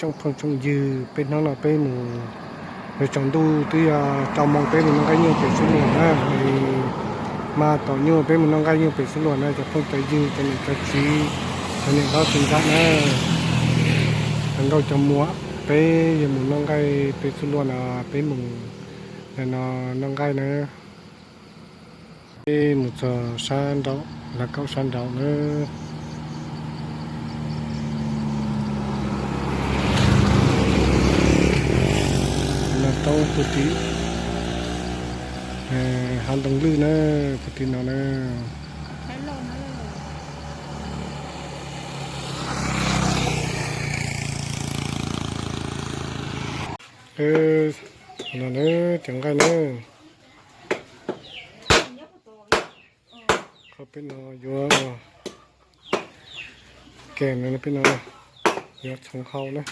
Tsoom phooj tsoom ywg, peb hnub no peb mus, yuav tsaus ntuj twb yog rau moos peb mus noj nqaij nyuj pem Xub Luas na. Mas tom nyuj peb mus noj nqaij nyuj pem Xub Luas na, cov phooj cov ywg, cov niam cov txiv, cov niam hlob txiv ntxawm na, cov nkauj cov muam, peb yuav mus noj nqaij pem Xub Luas no, peb mus no noj nqaij na. Peb mus txog sab nraum, lawv kaum sab nraum na. No tau puag tim hav ntoo lwj na, puag tim no na. No na, cov nqaij na. Qhov peb no yuav kem no, peb no yuav txhoov hau na.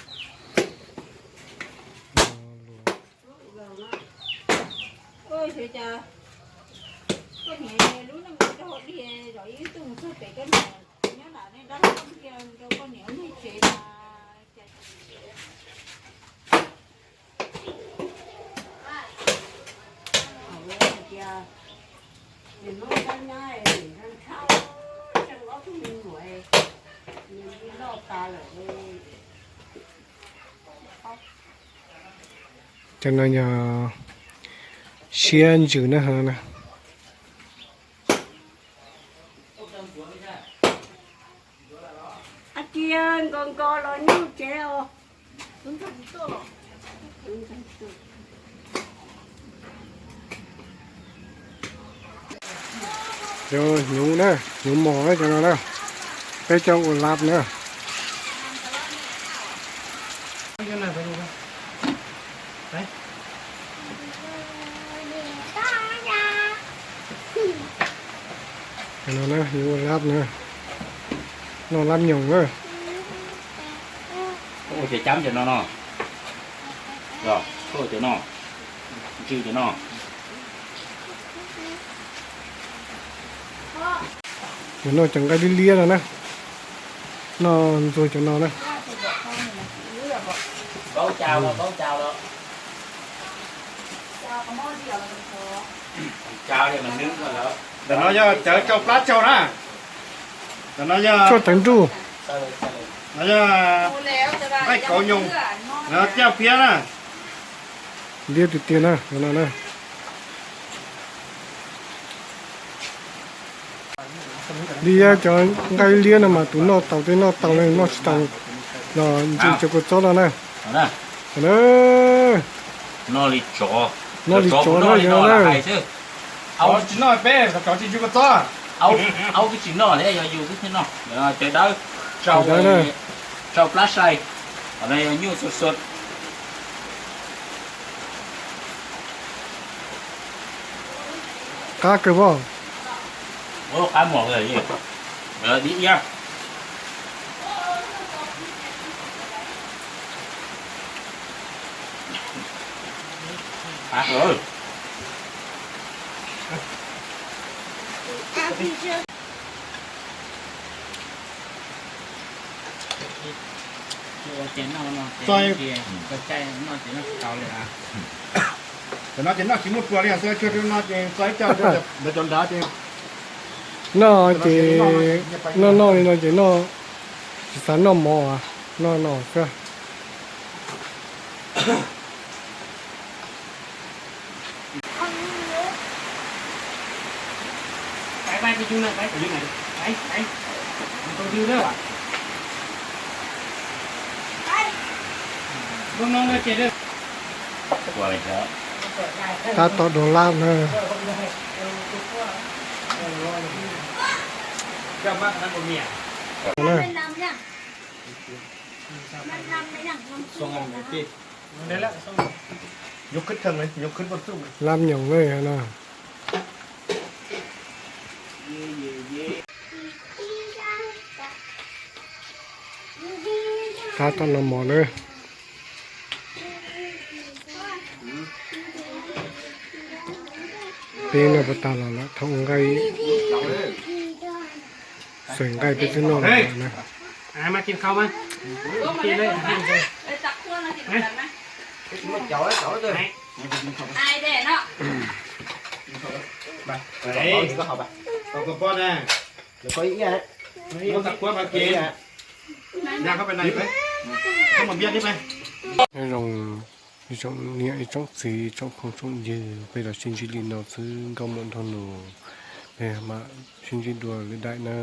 Cov no yog siab ntsws na. Cia nkos nkos los nyuj tsev os. Cov hnyuv na, hnyuv mos na cov no na. Peb cov ua lab na. Cov no na, hnyuv ua lab na. Noj lab nyoos na. Ua cov cab cov no no. Ua cov no. Ntsw cov no. Yuav noj cov nqaij liab liab no na. Noj ntxuag cov no na. Ntawm no yog cawv tsau plab tsau na. Ntawm no yog, no yog nqaij kauv nyoos, no caj phiab na. Liab tiag tiag na, no na. Liab, cov nqaij liab no mas tus noj tau tej noj tau, noj tsis tau los ntsw cov kua txob no na. Noj li tsov na, yog na. Aub tsis noj peb, tsov tsis ntsw kua txob. Aub twb tsis noj thiab, yog yus twb thiaj noj. Cawv dawb, tsau plab sai, qhov no yog nyuj xuas xuas. Qab kawg pob. Qab mos, dib iab. Cov no ces noj tsis muaj ruas li, xwb, no ces txo ib co ntawd cov nrad ces noj ces noj noj li no ces noj, tsis xav noj mov, noj no xwb. Tab tom dua lab na. Lab nyoos na no. Tab tom noj mov na. Peb noj puas tag los lawm, thauj ua nqaij, xaws nqaij peb twb noj los na. Cov cov Ai de no. Cov cov poj ne. Cov poj ib ib. Muab tag kuab ma ke. Nyob zoo, ib tsoom niam ib tsoom txiv tsoom phooj tsoom ywg, peb los sib ntsib li no xwb nkauj muam nraug nus, peb mam sib ntsib dua lwm daim na.